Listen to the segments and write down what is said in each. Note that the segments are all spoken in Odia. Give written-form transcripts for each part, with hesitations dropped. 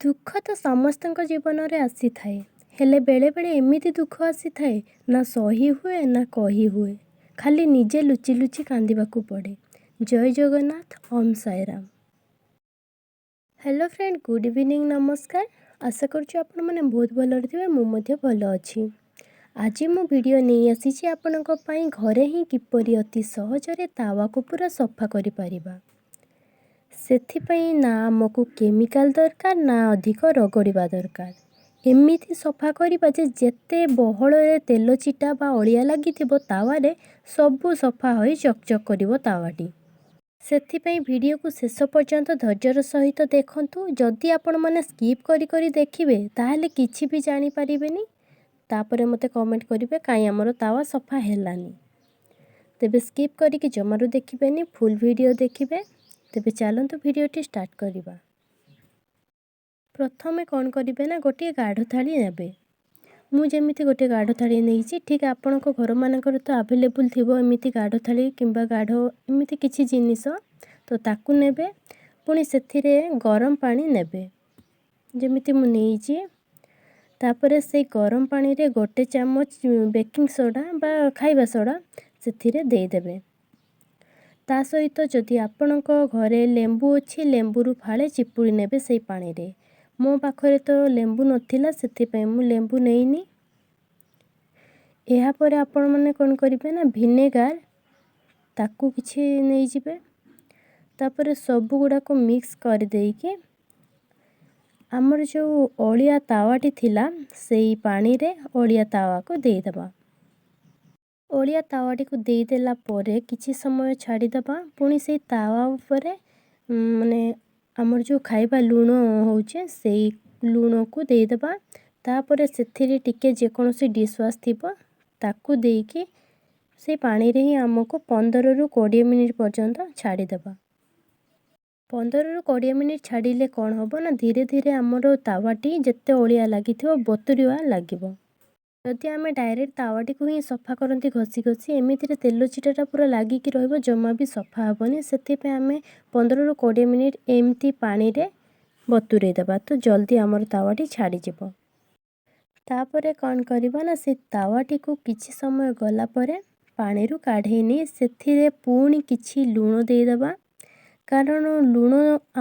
ଦୁଃଖ ତ ସମସ୍ତଙ୍କ ଜୀବନରେ ଆସିଥାଏ, ହେଲେ ବେଳେବେଳେ ଏମିତି ଦୁଃଖ ଆସିଥାଏ ନା ସହି ହୁଏ ନା କହି ହୁଏ, ଖାଲି ନିଜେ ଲୁଚି ଲୁଚି କାନ୍ଦିବାକୁ ପଡ଼େ। ଜୟ ଜଗନ୍ନାଥ, ଓମ୍ Sairam. Hello friend, good evening, ନମସ୍କାର। ଆଶା କରୁଛି ଆପଣମାନେ ବହୁତ ଭଲରେ ଥିବେ। ମୁଁ ମଧ୍ୟ ଭଲ ଅଛି। ଆଜି ମୁଁ ଭିଡ଼ିଓ ନେଇ ଆସିଛି ଆପଣଙ୍କ ପାଇଁ, ଘରେ ହିଁ କିପରି ଅତି ସହଜରେ ତାୱାକୁ ପୁରା ସଫା କରିପାରିବା। ସେଥିପାଇଁ ନା ଆମକୁ କେମିକାଲ ଦରକାର, ନା ଅଧିକ ରଗଡ଼ିବା ଦରକାର। ଏମିତି ସଫା କରିବା ଯେ ଯେତେ ବହଳରେ ତେଲ ଚିଟା ବା ଅଳିଆ ଲାଗିଥିବ ତାୱାରେ, ସବୁ ସଫା ହୋଇ ଚକଚକ୍ କରିବ ତାୱାଟି। ସେଥିପାଇଁ ଭିଡ଼ିଓକୁ ଶେଷ ପର୍ଯ୍ୟନ୍ତ ଧୈର୍ଯ୍ୟର ସହିତ ଦେଖନ୍ତୁ। ଯଦି ଆପଣମାନେ ସ୍କିପ୍ କରି କରି ଦେଖିବେ, ତାହେଲେ କିଛି ବି ଜାଣିପାରିବେନି। ତାପରେ ମୋତେ କମେଣ୍ଟ କରିବେ, କାହିଁ ଆମର ତାୱା ସଫା ହେଲାନି। ତେବେ ସ୍କିପ୍ କରିକି ଜମାରୁ ଦେଖିବେନି, ଫୁଲ୍ ଭିଡ଼ିଓ ଦେଖିବେ। ତେବେ ଚାଲନ୍ତୁ ଭିଡ଼ିଓଟି ଷ୍ଟାର୍ଟ କରିବା। ପ୍ରଥମେ କ'ଣ କରିବେ ନା ଗୋଟିଏ ଗାଢ଼ ଥାଳି ନେବେ। ମୁଁ ଯେମିତି ଗୋଟିଏ ଗାଢ଼ ଥାଳି ନେଇଛି, ଠିକ୍ ଆପଣଙ୍କ ଘରମାନଙ୍କରେ ତ ଆଭେଲେବୁଲ୍ ଥିବ ଏମିତି ଗାଢ଼ ଥାଳି କିମ୍ବା ଗାଢ଼ ଏମିତି କିଛି ଜିନିଷ, ତ ତାକୁ ନେବେ। ପୁଣି ସେଥିରେ ଗରମ ପାଣି ନେବେ, ଯେମିତି ମୁଁ ନେଇଛି। ତାପରେ ସେଇ ଗରମ ପାଣିରେ ଗୋଟେ ଚାମଚ ବେକିଂ ସୋଡ଼ା ବା ଖାଇବା ସୋଡ଼ା ସେଥିରେ ଦେଇଦେବେ। ତା ସହିତ ଯଦି ଆପଣଙ୍କ ଘରେ ଲେମ୍ବୁ ଅଛି, ଲେମ୍ବୁରୁ ଫାଳେ ଚିପୁଡ଼ି ନେବେ ସେଇ ପାଣିରେ। ମୋ ପାଖରେ ତ ଲେମ୍ବୁ ନଥିଲା, ସେଥିପାଇଁ ମୁଁ ଲେମ୍ବୁ ନେଇନି। ଏହାପରେ ଆପଣମାନେ କ'ଣ କରିବେ ନା ଭିନେଗାର ତାକୁ କିଛି ନେଇଯିବେ। ତାପରେ ସବୁଗୁଡ଼ାକ ମିକ୍ସ କରିଦେଇକି ଆମର ଯେଉଁ ଅଳିଆ ତାୱାଟି ଥିଲା, ସେଇ ପାଣିରେ ଅଳିଆ ତାୱାକୁ ଦେଇଦେବା। ଅଳିଆ ତାୱାଟିକୁ ଦେଇଦେଲା ପରେ କିଛି ସମୟ ଛାଡ଼ିଦେବା। ପୁଣି ସେଇ ତାୱା ଉପରେ ମାନେ ଆମର ଯେଉଁ ଖାଇବା ଲୁଣ ହେଉଛି, ସେଇ ଲୁଣକୁ ଦେଇଦେବା। ତାପରେ ସେଥିରେ ଟିକେ ଯେକୌଣସି ଡିଶୱାଶ୍ ଥିବ, ତାକୁ ଦେଇକି ସେଇ ପାଣିରେ ହିଁ ଆମକୁ 15ରୁ 20 ମିନିଟ୍ ପର୍ଯ୍ୟନ୍ତ ଛାଡ଼ିଦେବା। 15ରୁ 20 ମିନିଟ୍ ଛାଡ଼ିଲେ କ'ଣ ହେବ ନା ଧୀରେ ଧୀରେ ଆମର ତାୱାଟି ଯେତେ ଅଳିଆ ଲାଗିଥିବ, ବତୁରିବା ଲାଗିବ। ଯଦି ଆମେ ଡାଇରେକ୍ଟ ତାୱାଟିକୁ ହିଁ ସଫା କରନ୍ତି ଘଷି ଘଷି, ଏମିତିରେ ତେଲ ଚିଟାଟା ପୁରା ଲାଗିକି ରହିବ, ଜମା ବି ସଫା ହେବନି। ସେଥିପାଇଁ ଆମେ 15ରୁ 20 ମିନିଟ୍ ଏମିତି ପାଣିରେ ବତୁରେଇ ଦେବା, ତ ଜଲ୍ଦି ଆମର ତାୱାଟି ଛାଡ଼ିଯିବ। ତାପରେ କ'ଣ କରିବା ନା ସେ ତାୱାଟିକୁ କିଛି ସମୟ ଗଲା ପରେ ପାଣିରୁ କାଢ଼େଇ ନେଇ ସେଥିରେ ପୁଣି କିଛି ଲୁଣ ଦେଇଦେବା, କାରଣ ଲୁଣ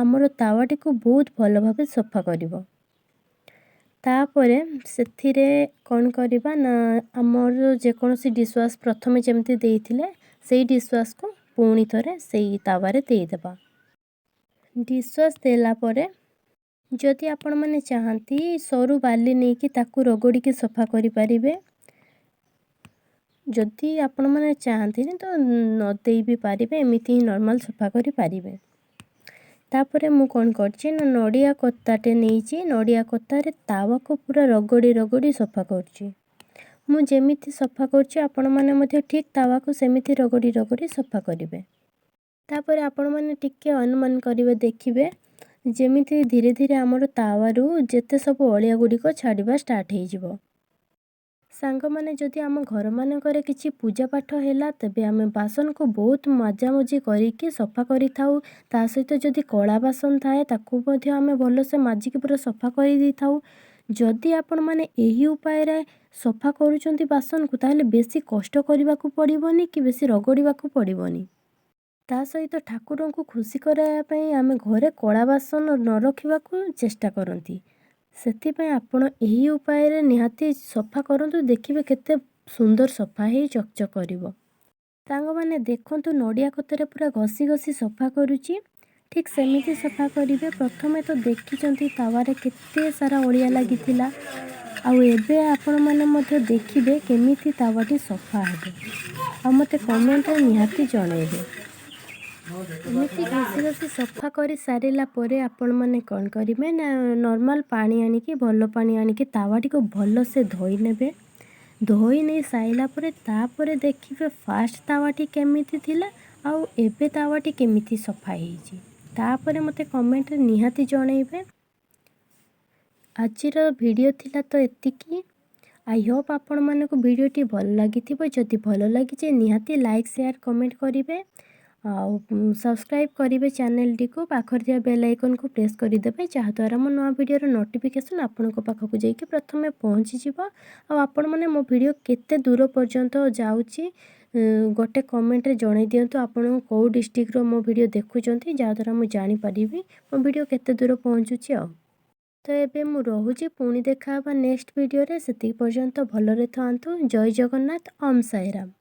ଆମର ତାୱାଟିକୁ ବହୁତ ଭଲ ଭାବେ ସଫା କରିବ। ତାପରେ ସେଥିରେ କ'ଣ କରିବା ନା ଆମର ଯେକୌଣସି ଡିଶୱାଶ୍ ପ୍ରଥମେ ଯେମିତି ଦେଇଥିଲେ, ସେଇ ଡିଶୱାଶ୍କୁ ପୁଣି ଥରେ ସେଇ ତାୱାରେ ଦେଇଦେବା। ଡିଶୱାଶ୍ ଦେଲା ପରେ ଯଦି ଆପଣମାନେ ଚାହାନ୍ତି, ସରୁ ବାଲି ନେଇକି ତାକୁ ରଗଡ଼ିକି ସଫା କରିପାରିବେ। ଯଦି ଆପଣମାନେ ଚାହାନ୍ତିନି, ତ ନ ଦେଇ ବି ପାରିବେ, ଏମିତି ହିଁ ନର୍ମାଲ୍ ସଫା କରିପାରିବେ। ତାପରେ ମୁଁ କ'ଣ କରିଛି ନା ନଡ଼ିଆ କତାଟେ ନେଇଛି। ନଡ଼ିଆ କତାରେ ତାୱାକୁ ପୁରା ରଗଡ଼ି ରଗଡ଼ି ସଫା କରୁଛି। ମୁଁ ଯେମିତି ସଫା କରୁଛି, ଆପଣମାନେ ମଧ୍ୟ ଠିକ୍ ତାୱାକୁ ସେମିତି ରଗଡ଼ି ରଗଡ଼ି ସଫା କରିବେ। ତାପରେ ଆପଣମାନେ ଟିକେ ଅନୁମାନ କରିବେ, ଦେଖିବେ ଯେମିତି ଧୀରେ ଧୀରେ ଆମର ତାୱାରୁ ଯେତେ ସବୁ ଅଳିଆ ଗୁଡ଼ିକ ଛାଡ଼ିବା ଷ୍ଟାର୍ଟ ହେଇଯିବ। ସାଙ୍ଗମାନେ, ଯଦି ଆମ ଘରମାନଙ୍କରେ କିଛି ପୂଜା ପାଠ ହେଲା, ତେବେ ଆମେ ବାସନକୁ ବହୁତ ମଜାମଜି କରିକି ସଫା କରିଥାଉ। ତା ସହିତ ଯଦି କଳା ବାସନ ଥାଏ, ତାକୁ ମଧ୍ୟ ଆମେ ଭଲସେ ମାଜିକି ପୁରା ସଫା କରିଦେଇଥାଉ। ଯଦି ଆପଣମାନେ ଏହି ଉପାୟରେ ସଫା କରୁଛନ୍ତି ବାସନକୁ, ତାହେଲେ ବେଶୀ କଷ୍ଟ କରିବାକୁ ପଡ଼ିବନି କି ବେଶୀ ରଗଡ଼ିବାକୁ ପଡ଼ିବନି। ତା ସହିତ ଠାକୁରଙ୍କୁ ଖୁସି କରାଇବା ପାଇଁ ଆମେ ଘରେ କଳା ବାସନ ନ ରଖିବାକୁ ଚେଷ୍ଟା କରନ୍ତି। ସେଥିପାଇଁ ଆପଣ ଏହି ଉପାୟରେ ନିହାତି ସଫା କରନ୍ତୁ, ଦେଖିବେ କେତେ ସୁନ୍ଦର ସଫା ହେଇ ଚକଚକ୍ କରିବ। ସାଙ୍ଗମାନେ, ଦେଖନ୍ତୁ, ନଡ଼ିଆ କତାରେ ପୁରା ଘଷି ଘଷି ସଫା କରୁଛି। ଠିକ୍ ସେମିତି ସଫା କରିବେ। ପ୍ରଥମେ ତ ଦେଖିଛନ୍ତି ତାୱାରେ କେତେ ସାରା ଅଳିଆ ଲାଗିଥିଲା, ଆଉ ଏବେ ଆପଣମାନେ ମଧ୍ୟ ଦେଖିବେ କେମିତି ତାୱାଟି ସଫା ହେବ। ଆଉ ମୋତେ କମେଣ୍ଟରେ ନିହାତି ଜଣାଇବେ। ଏମିତି ଘଷି ଘଷି ସଫା କରି ସାରିଲା ପରେ ଆପଣମାନେ କ'ଣ କରିବେ ନା ନର୍ମାଲ୍ ପାଣି ଆଣିକି, ଭଲ ପାଣି ଆଣିକି ତାୱାଟିକୁ ଭଲସେ ଧୋଇ ନେବେ। ଧୋଇ ନେଇ ସାରିଲା ପରେ ତାପରେ ଦେଖିବେ ଫାଷ୍ଟ ତାୱାଟି କେମିତି ଥିଲା ଆଉ ଏବେ ତାୱାଟି କେମିତି ସଫା ହେଇଛି। ତାପରେ ମୋତେ କମେଣ୍ଟରେ ନିହାତି ଜଣାଇବେ। ଆଜିର ଭିଡ଼ିଓ ଥିଲା ତ ଏତିକି। I Hope ଆପଣମାନଙ୍କୁ ଭିଡ଼ିଓଟି ଭଲ ଲାଗିଥିବ। ଯଦି ଭଲ ଲାଗିଛି, ନିହାତି ଲାଇକ୍, ସେୟାର, କମେଣ୍ଟ କରିବେ। ଆଉ ସବସ୍କ୍ରାଇବ୍ କରିବେ ଚ୍ୟାନେଲ୍ଟିକୁ, ପାଖରେ ଥିବା ବେଲ୍ ଆଇକନ୍କୁ ପ୍ରେସ୍ କରିଦେବେ, ଯାହାଦ୍ୱାରା ମୋ ନୂଆ ଭିଡ଼ିଓର ନୋଟିଫିକେସନ୍ ଆପଣଙ୍କ ପାଖକୁ ଯାଇକି ପ୍ରଥମେ ପହଞ୍ଚିଯିବ। ଆଉ ଆପଣମାନେ ମୋ ଭିଡ଼ିଓ କେତେ ଦୂର ପର୍ଯ୍ୟନ୍ତ ଯାଉଛି, ଗୋଟେ କମେଣ୍ଟରେ ଜଣାଇ ଦିଅନ୍ତୁ ଆପଣ କେଉଁ ଡିଷ୍ଟ୍ରିକ୍ଟର ମୋ ଭିଡ଼ିଓ ଦେଖୁଛନ୍ତି, ଯାହାଦ୍ୱାରା ମୁଁ ଜାଣିପାରିବି ମୋ ଭିଡ଼ିଓ କେତେ ଦୂର ପହଞ୍ଚୁଛି। ଆଉ ତ ଏବେ ମୁଁ ରହୁଛି, ପୁଣି ଦେଖା ହେବା ନେକ୍ସଟ ଭିଡ଼ିଓରେ। ସେତିକି ପର୍ଯ୍ୟନ୍ତ ଭଲରେ ଥାଆନ୍ତୁ। ଜୟ ଜଗନ୍ନାଥ, ଓମ୍ ସାଇରାମ।